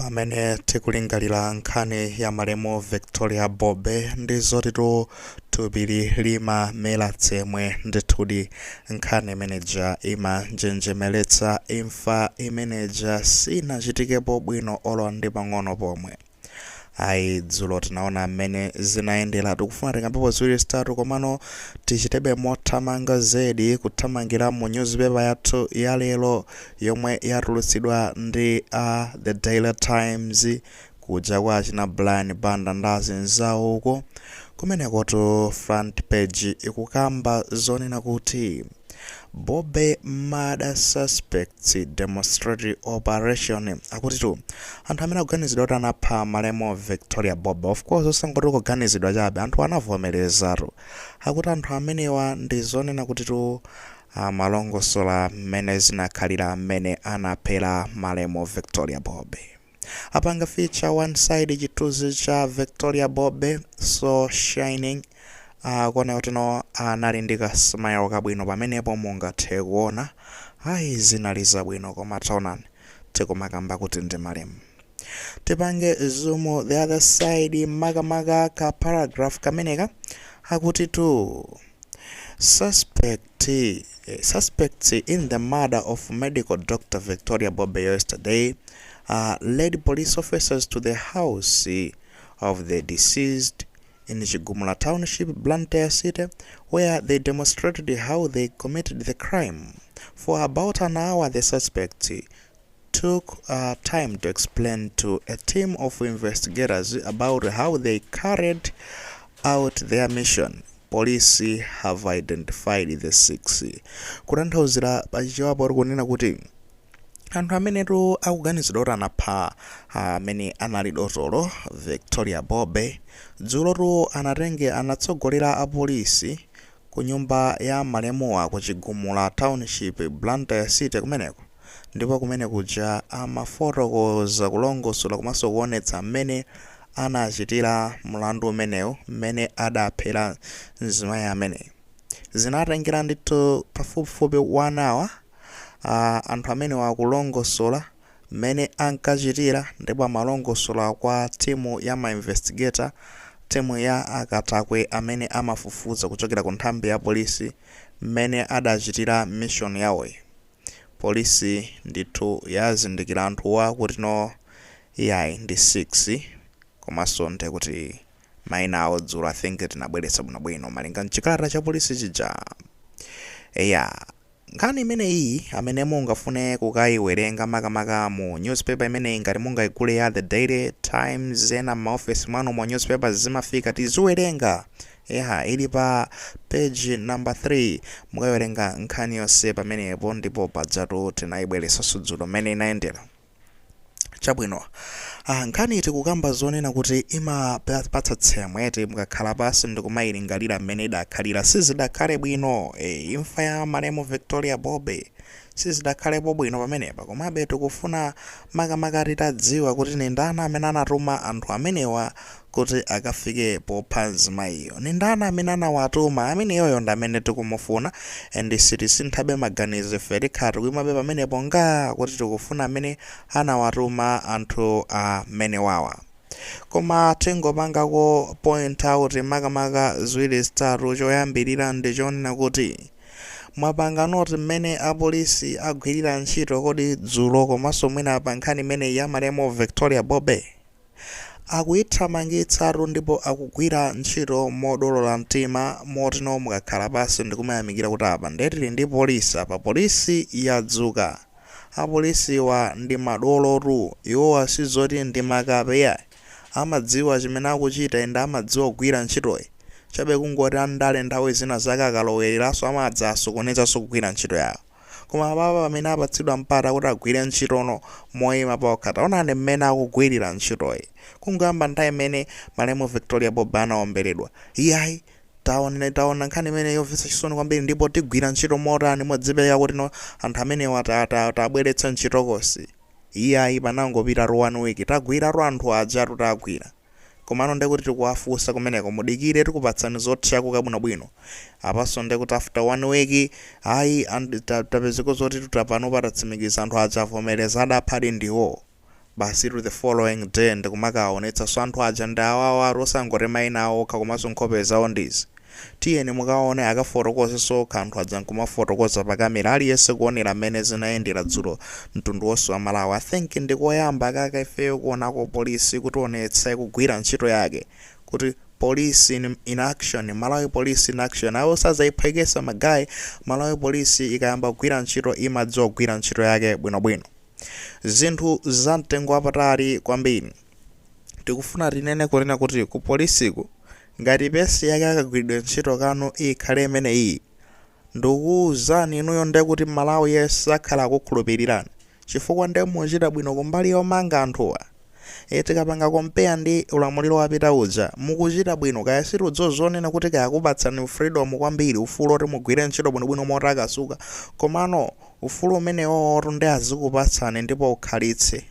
Pamene tikulingalira nkhani ya malemu Victoria Bobe, ndi zotitu thupili limamera tsemwe. Ndithudi nkhani imeneja imanjenjemeretsa. Imfa imeneja sinachitikepo bwino olo ndi pang'ono pomwe ayi. Dzulo tinaona mmene zinayendera. Tikufuna tikambepo ziwiri zitatu, komano tichitebe mothamanga zedi, kuthamangira mu newspaper yathu ya lero yomwe yatulutsidwa ndi The Daily Times, kuja kwa achina Brian Banda ndi azinzawo uko. Kumenekotu front page ikukamba zonena kuti "Bobe murder suspects demonstrate operation". Akutitu anthu amene akuganizidwa kuti anapha malemu Victoria Bobe, of course osangoti kuganizidwa chabe, anthu anavomerezatu. Akuti anthu amenewa ndi zonena kutitu amalongosola mmene zinakhalira, mmene anaphera malemu Victoria Bobe. Apanga feature one side chithunzi cha Victoria Bobe, so shining, kuona kuti no, anali ndi ka smile kabwino pamenepo. Mungathe kuona, ayi, zinali zabwino, koma taonani, tikumakamba kuti ndi malemu. Tipange zoom the other side, makamaka ka paragraph kameneka. Akuti tu suspects in the murder of medical doctor Victoria Bobe yesterday led police officers to the house of the deceased in Chigumula Township, Blantyre City, where they demonstrated how they committed the crime. For about an hour, the suspects took time to explain to a team of investigators about how they carried out their mission. Police have identified the six. Kutanthauzira pachichewapo, kunena kuti anthu amenetu akuganizidwa kuti anapha amene anali dotolo Victoria Bobe dzulotu anatenge anatsogolera apolisi ku nyumba ya malemuwa ku Chigumula Township, Blantyre City kumeneko. Ndipo kumene kuja amafotokoza, kulongosola komanso kuonetsa mmene anachitira mlandu umenewu, mmene adaphera mzimayi ameneyo. Zinatengera ndithu pafupifupi 1 hour anthu amene wakulongosola mmene ankachitira, ndipo amalongosola kwa timu ya ma investigator, timu ya akatakwe amene amafufuza kuchokera ku nthambi ya polisi, mmene adachitira mission yawoyi. Polisi ndithu yazindikira anthuwa kuti no, iyayi, ndi 6, komanso nde kuti mayina awo dzulo, I think, tinabweretsa bwinobwino malinga mchikalata cha polisi chija. Eya, nkhani imeneyi, amene mungafune kukayiwerenga makamaka mu newspaper imeneyi, ngati mungayigule ya The Daily Times, ena m'maofesi mwanu mu newspaper zimafika, tiziwerenga. Ya, ili pa page number 3. Mukayiwerenga nkhani yonse pamenepo, ndipo padzatu tinayibweretsanso dzulo mmene inayendera. Chabwino, nkhani tikukamba zonena kuti imapatsa tsemwe mukakhala pasi ndikumayilingalira mmene idakhalira. Sizidakhale bwino. Imfa ya malemu Victoria Bobe sizidakhalepo bwino pamenepa. Komabe tikufuna makamaka titadziwa kuti ni ndani amene anatuma anthu amenewa kuti akafike popha mzimayiyo. Ni ndani amene anawatuma? Ameneyoyo ndi amene tikumufuna, and sitisinthabe maganizo. Ife tikhala tikuyimabe pamenepo nga kuti tikufuna amene anawatuma anthu amenewawa. Koma tingopangako point out makamaka ziwiri zitatu. Choyambirira ndi chonena kuti mwapanga note mmene apolisi agwirira ntchito kodi dzulo, komanso mwina pa nkhani imeneyi ya malemu Victoria Bobe? Akuyithamangitsatu ndipo akugwira ntchito modolola mtima, motino mukakhala pasi ndikumayamikira kuti apa ndetili ndi polisi, apa polisi yadzuka. Apolisiwa ndi madolotu iwowa, sizoti ndi makape, amadziwa chimene akuchita ende amadziwa kugwira ntchitoyi. Chabe kungoti andale nthawi zina zake akalowereranso amadzasokonezanso kugwira ntchito yawo. Koma apapa pamene apatsidwa mpata kuti agwire ntchitono moyima pokha, taonani mmene akugwirira ntchitoyi. Kungoyamba nthawi imene malemu Victoria Bobe anaomberedwa, iyayi, taona, taona nkhani imene yomvetsa chisoni kwambiri, ndipo tigwira ntchito motani, modzipereka kuti no, anthu amenewa tabweretsa ntchitokosi. Iyayi, panangopita 1 week, tagwiratu anthu ajatu, tagwira, komano ndekuti tikuwafunsa kumeneko, mudikire, tikupatsani zotchakuka bwinobwino. Apanso ndekuti after 1 week, ayi, tapezeko zoti tutapano patatsimikiza anthu aja avomereza, adaphadi ndiwo. Basitu the following day ndikumakaonetsanso anthu aja ndi awawa, osangoti mayina awo okha komanso nkhope zawo ndizi. Tiyeni mukaone akafotokozenso okha anthu aja nkumafotokoza pa kamera, aliyense kuonera mmene zinayendera dzulo, mtundu wonse wa Malawi. I think ndikoyamba kaka ifeyo kuonako polisi kutionetsa ikugwira ntchito yake, kuti police in action, Malawi Police in action. Awo sazayiphwekesa ma guy. Malawi Police ikayamba kugwira ntchito, imadziwa kugwira ntchito yake bwinobwino. Zinthu za mtengo wapatali kwambiri. Tikufuna tinene kunena kuti ku polisiku, ngati pace yake akagwiridwe ntchito kanu ikhale imene iyi, ndikuwuzani inuyo, nde kuti Malawi yense akhala akukhulupirirani, chifukwa nde muchita bwino kumbali yomanga anthuwa. Tikapanga compare ndi ulamuliro wapita uja, mukuchita bwino. Kaya situdziwa zonena kuti kaya kupatsani freedom kwambiri, ufulu oti mugwire ntchito bwinobwino motakasuka, komano ufulu umenewowo ndi azikupatsani ndipo ukhalitse.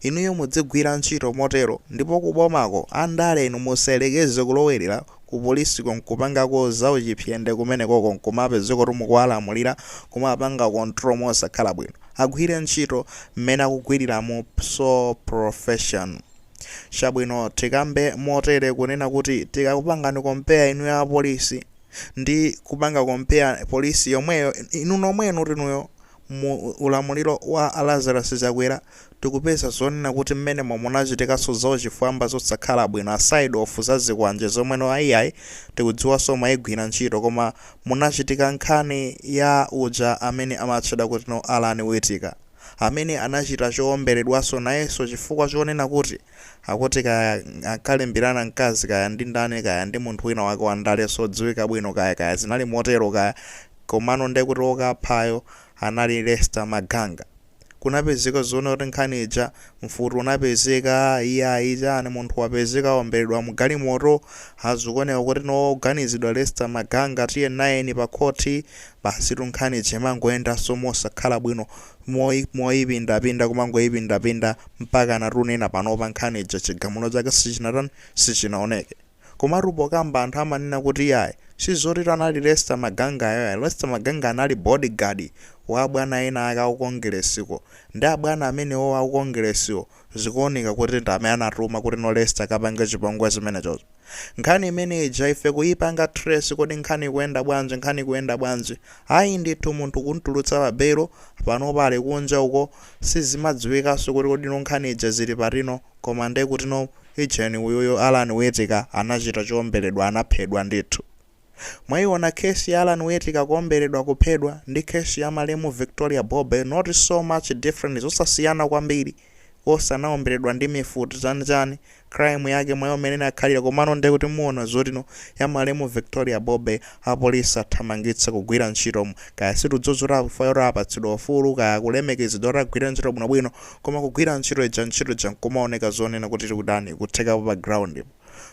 Inuyo mudzigwira ntchito motero, ndipo kubomako andale inu musalekeze kulowerera ku polisiko nkupangako zauchipyende kumenekoko, nkumapezeka kuti mukuwalamulira, kumapanga control mosakhala bwino. Agwire ntchito mmene akugwiriramo, so profession. Chabwino, tikambe motere kunena kuti tikakupangani compare inu ya polisi ndi kupanga compare polisi yomweyo inu nomwenu tinuyo mu ulamuliro wa Lazarus Chakwera, tikupeza zonena kuti mmenemo munachitikanso zauchifwamba zosakhala bwino, aside of zazikwanje zomweno ayiayi tikudziwanso mwayigwira ntchito. Koma munachitika nkhani ya uja amene amatchedwa kuti no Alan Witika, amene anachita chowomberedwanso nayenso chifukwa chonena kuti akuti kaya ankalimbirana mkazi, kaya ndi ndani, kaya ndi munthu wina wake wandale sodziwika bwino, kaya zinali motero kaya. Komano ndiye kuti okaphayo anali Lester Maganga. Kunapezeka zoona kuti nkhani ija mfuti unapezeka, iyayi chani, munthu wapezeka womberedwa mgalimoto, azikuoneka kuti noganizidwa Lester Maganga, tiye nayeni pa khoti. Basi tu, nkhani ija imangoyendanso mosakhala bwino, moyipindapinda, kumangoyipindapinda mpaka natunena panopa nkhani ija chigamulo chake sichinatani, sichinaoneke. Komatu pokamba anthu amanena kuti iyayi, sizoti anali Lester Maganga ayoya. Lester Maganga anali bodyguard wa bwana ena ake akukongeresiko, ndi abwana amenewo akukongeresiwo zikuoneka kuti ndi amene anatuma kuti no Lester kapange chipongwe chimenechocho. Nkhani imene ija ife kuyipanga trace, kodi nkhani ikuyenda bwanji, nkhani ikuyenda bwanji? Ayi ndithu, munthu kuntulutsa pa belo, panopa ali kunja uko, sizimadziwikanso kuti kodi no nkhani ija zili patino. Koma ndiye kuti no ijeni uyuyo Alan Witika anachita chowomberedwa, anaphedwa ndithu. Mwayiona case ya Alan Witika kuomberedwa, kuphedwa, ndi case ya malemu Victoria Bobe, not so much different, zosasiyana kwambiri. Osanaomberedwa ndi mifuti chanichani, crime yake mwayo mmene inakhalira. Komano ndiye kuti muona zotino ya malemu Victoria Bobe apolisi athamangitsa kugwira ntchito. Kaya situdzozota kufa apatsidwa ufulu, kaya kulemekezedwa kuti agwira ntchito bwinobwino, koma kugwira ntchito ija, ntchito ija nkumaoneka zonena kuti tikudani kuthekapo pa ground.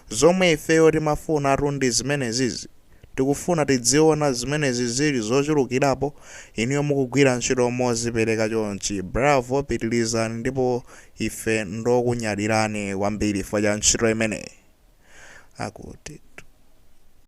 Zomwe ifeyo timafuna atu ndi zimenezizi. Tikufuna tidziona zimenezi zili zochulukirapo. Inuyo mukugwira ntchito mozipereka chonchi, bravo, pitirizani, ndipo ife ndokunyadilani kwambiri chifukwa cha ntchito imeneyi. Akuti